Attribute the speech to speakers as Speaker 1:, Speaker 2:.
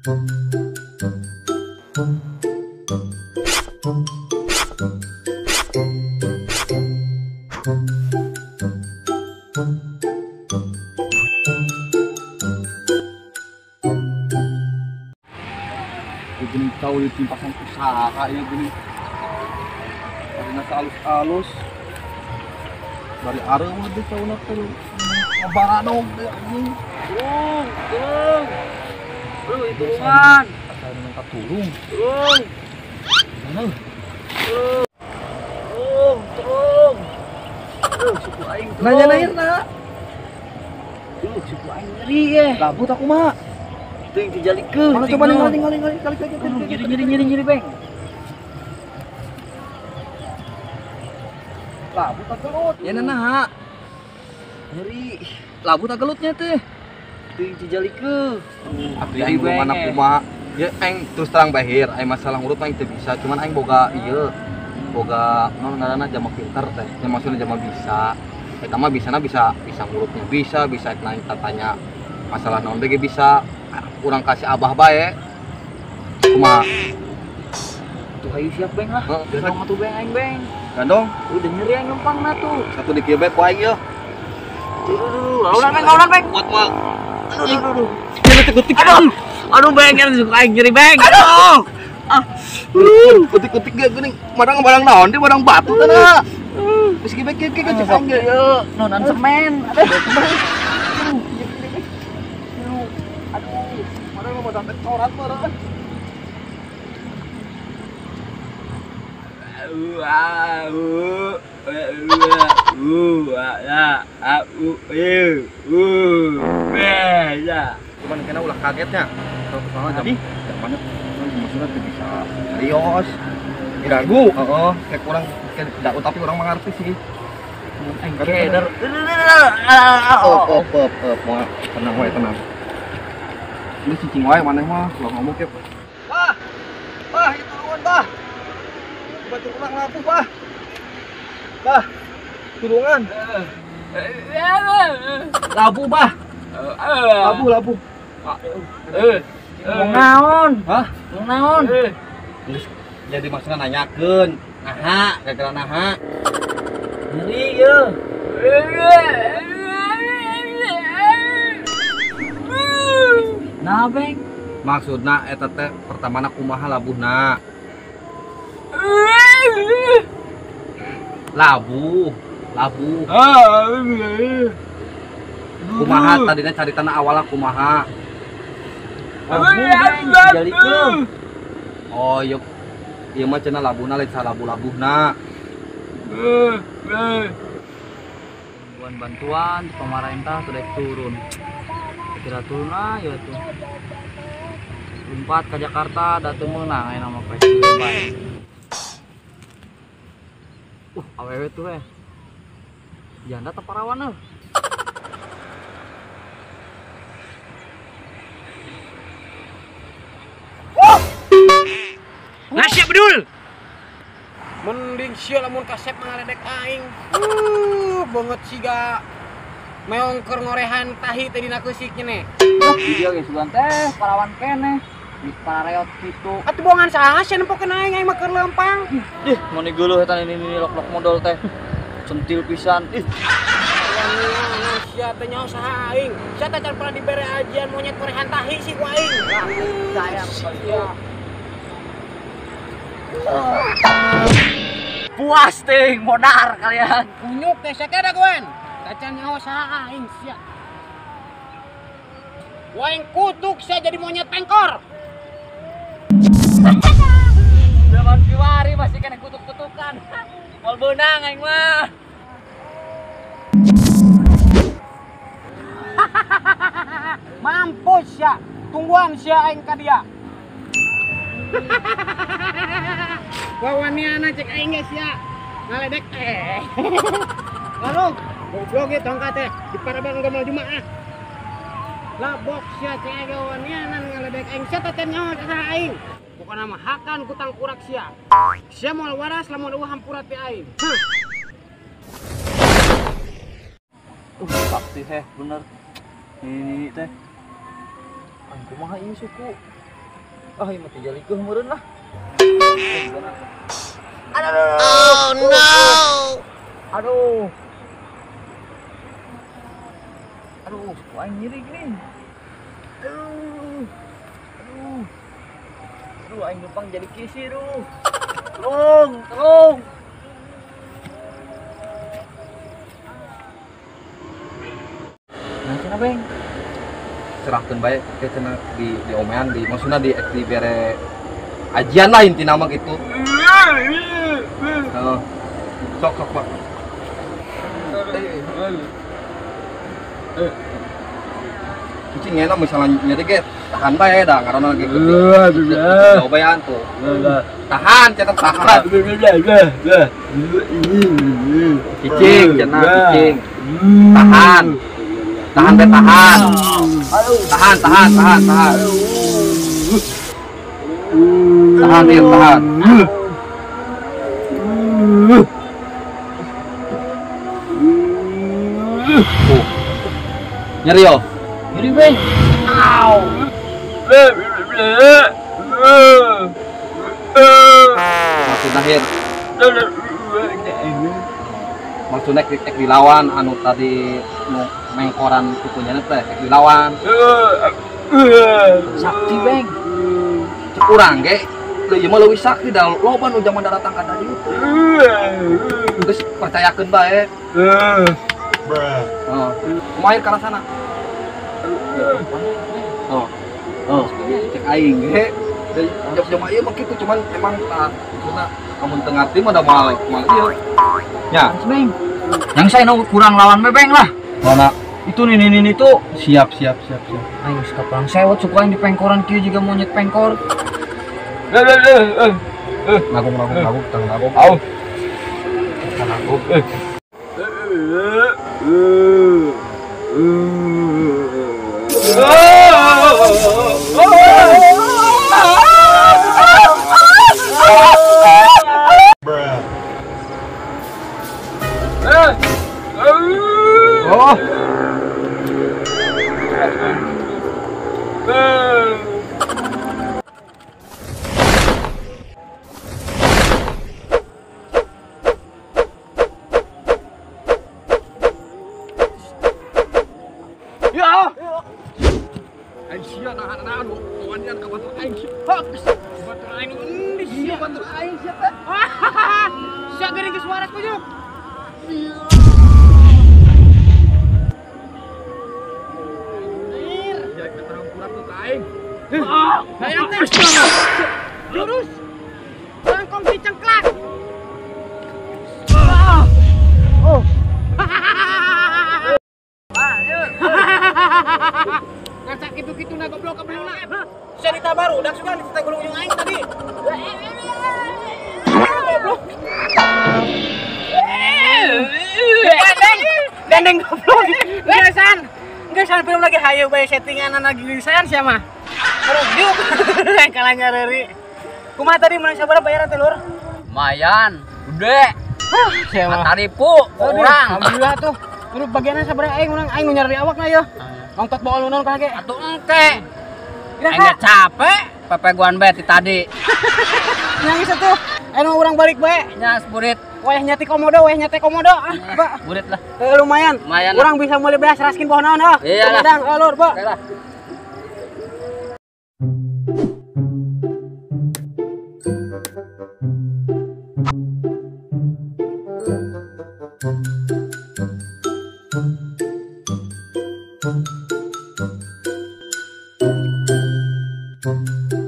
Speaker 1: Gini kau ditimpasan usaha ya gini. Bari nasa alus-alus. Bari areng mah teh cauna teh. Ngabaradog teh anjing.
Speaker 2: Tulung, tulung. Aduh, tulungan.
Speaker 1: Asal minta tulung.
Speaker 2: Tulung.
Speaker 1: Mana?
Speaker 2: Tulung, tulung. Aduh, suku aing tulung.
Speaker 1: Nanya na.
Speaker 2: Duh, suku aing nyeri ye.
Speaker 1: Labut aku mah.
Speaker 2: Teuing dijalikeun.
Speaker 1: Mana coba ningali ningali kali kali
Speaker 2: nyeri nyeri nyeri nyeri beng.
Speaker 1: Labu tak gelut. Ya naha.
Speaker 2: Nyeri.
Speaker 1: Labu tak gelutnya teh.
Speaker 2: Teuing dijalikeun.
Speaker 1: Atuh aing mana kumaha. Ya aing terus terang bahir, aing masalah ngurut aing teu bisa, cuman aing boga ieu. Boga naon ngaranna jama pinter teh. Ya maksudna jama bisa. Eta mah bisana bisa bisa ngurutnya bisa, bisa nanya tanya masalah naon ge bisa. Kurang kasih abah bae. Kumaha?
Speaker 2: Tuh hayu siap beng lah. Gandong atuh beng aing beng.
Speaker 1: Gandong?
Speaker 2: Udah nyeri aing lempang na tuh.
Speaker 1: Satu di kieu bae ku aing yeuh.
Speaker 2: Duh, launan beng, launan beng.
Speaker 1: Kuat moal.
Speaker 2: Aduh, aduh, aduh.
Speaker 1: Kutik-kutik.
Speaker 2: Aduh. Aduh beng, yang suka aing nyeri beng. Aduh. Ah.
Speaker 1: Kutik-kutik ge geuning. Madang-madang naon deui, madang batu teh. Geus kieu bae kieu kieu cek aing ge.
Speaker 2: Ieu nonan semen. Aduh.
Speaker 1: Aduh, mana mau sampai corat meureun. Cuman kena ulah kagetnya. Kalau soalnya jam mana maksudnya tuh bisa serius. Ganggu. Heeh, kayak kurang kayak tapi orang mengerti sih.
Speaker 2: Keder.
Speaker 1: Oh, oh, tenang wae, tenang. Ini cicing wae maneh mah, kalau ngomong ke. Bah. Bah, itu tulungan, bah. Batur urang lapuh, bah. Bah. Tulungan. Labu, bah. Labu, labu.
Speaker 2: Ngomong naon?
Speaker 1: Hah?
Speaker 2: Ngomong naon?
Speaker 1: Jadi maksudnya nanyakeun. Naha, gara-gara naha.
Speaker 2: Nyeri ye. Nah, beng.
Speaker 1: Maksudna eta teh pertamana kumaha labuhna? Labuh, labuh. Kumaha tadina caritana awalna kumaha?
Speaker 2: Labuh beng, dijalikeun.
Speaker 1: Oh, ieu ieu mah cenah labuhna lain salabu-labuhna.
Speaker 2: Bantuan pemerintah sudah turun. Kira turun ah ya tuh. Lompat ke Jakarta da teu meunang aya nama presiden bae. Awewe tuh eh. Janda teu parawan euy.
Speaker 3: Ngasih bedul. Mending sia lamun kasep ngaledek aing. Banget siga meong keur ngorehan tahi teh dina keusik nya.
Speaker 2: Di dieu ge sugan teh parawan keneh. Di parareot kitu.
Speaker 3: Atuh bohongan saha sia nempokeun aing, aing mah keur leumpang.
Speaker 2: Ih, mun geuleuh eta ini lok-lok modal teh. Centil pisan. Ih.
Speaker 3: Sia teh nyaho saha aing. Sia teh can pernah dibere ajian monyet ngorehan tahi sih ku aing.
Speaker 2: Sayang sia. Puas ting modar kalian.
Speaker 3: Kunyuk teh sia kada guen. Tacan nyaho saha aing sia. Waing kutuk sia jadi monyet pengkor.
Speaker 2: Zaman kiwari masih kena kutuk-kutukan. Moal beunang aing mah.
Speaker 3: Mampus sia. Tungguan sia aing ka dia. Wawaniana cek aing ge sia. Ngaledek eh. Lalu goblok ge tongkat teh di paraban gamal jumaah. Labok sia cek aing wawaniana ngaledek aing sia teh nyaho saha aing. Pokona mah hakan ku tangkurak sia. Sia moal waras lamun eueuh hampura ti aing. Hah.
Speaker 2: Sakti heh bener. Ini teh. Aing kumaha ieu suku? Ah, ieu mah teu jalikeun meureun lah. Aduh.
Speaker 4: Oh no.
Speaker 2: Aduh. Aduh, aing nyeri gini. Aduh. Aduh. Aduh, aing numpang jadi kisi duh. Tolong, tolong. Nah, cenah Beng.
Speaker 1: Serahkeun bae ke cenah di omean di maksudna di bere ajian lah intina mah gitu. Heeh. Sok sok Pak. Kucing enak misalnya nyeri ge tahan bae dah karena lagi gede. Cobayan tuh. Tahan, cetak tahan. Cicing, cenah cicing. Tahan. Tahan be tahan. Tahan, tahan, tahan, tahan. Tahan, Dir, tahan. Nyeri yo.
Speaker 2: Nyeri Beng. Au.
Speaker 1: Maksudnya hir. Maksudnya ek dilawan anu tadi nu mengkoran kukunya teh ek dilawan.
Speaker 2: Sakti Beng.
Speaker 1: Cek urang ge ieu mah leuwih sakti da loba nu jaman datang ka tadi itu. Geus percayakeun bae. Oh, kumaha karasana? Oh. Oh, cek aing ge. Jam-jam ieu mah kitu cuman emang tah maksudna kamun teu ngarti mah da moal moal ieu. Nya,
Speaker 2: Beng. Yang saya nu kurang lawan Bebeng lah.
Speaker 1: Mana?
Speaker 2: Itu nih nih nih tuh.
Speaker 1: Siap siap siap siap.
Speaker 2: Ayo kapan sewot suku aing di pengkoran kieu juga monyet pengkor.
Speaker 1: Nagong nagong nagong tang nagong.
Speaker 2: Au.
Speaker 1: Nagong. Oh. Ya. Aing sia nahan-nahan wanian ka batur aing sia.
Speaker 3: Batur aing endi sia
Speaker 1: batur aing sia teh.
Speaker 3: Sia geuning geus waras kujuk. Hayang teh. Jurus. Langkong dicengklak. Oh. Ngaca kitu-kitu na goblok kabeluna. Cerita baru dak sugan diteh gulung jeung aing tadi. Goblok. Dendeng, dendeng goblok. Geusan. Geusan film lagi hayu bae settingan lagi geusan sia mah. Rujuk kalah nyareri. Kumaha tadi menang sabaraha bayaran teh lur?
Speaker 2: Lumayan, gede. Hah, 4.000 kurang.
Speaker 3: Alhamdulillah tuh. Urut bagianna sabaraha aing menang aing nu nyareri awakna yeuh. Nongtot bawa lunon ka ge.
Speaker 2: Atuh engke. Aing capek, pepeguan bae ti tadi.
Speaker 3: Nangis atuh. Anu urang balik bae.
Speaker 2: Nya burit.
Speaker 3: Wayah nyati komodo, wayah nyate komodo. Ah, Pak.
Speaker 2: Burit lah.
Speaker 3: Lumayan.
Speaker 2: Lumayan.
Speaker 3: Urang bisa meuli beas raskin boh naon heuh.
Speaker 2: Iya lah.
Speaker 3: Lur, Pak.
Speaker 2: Oke lah.
Speaker 4: Thank you.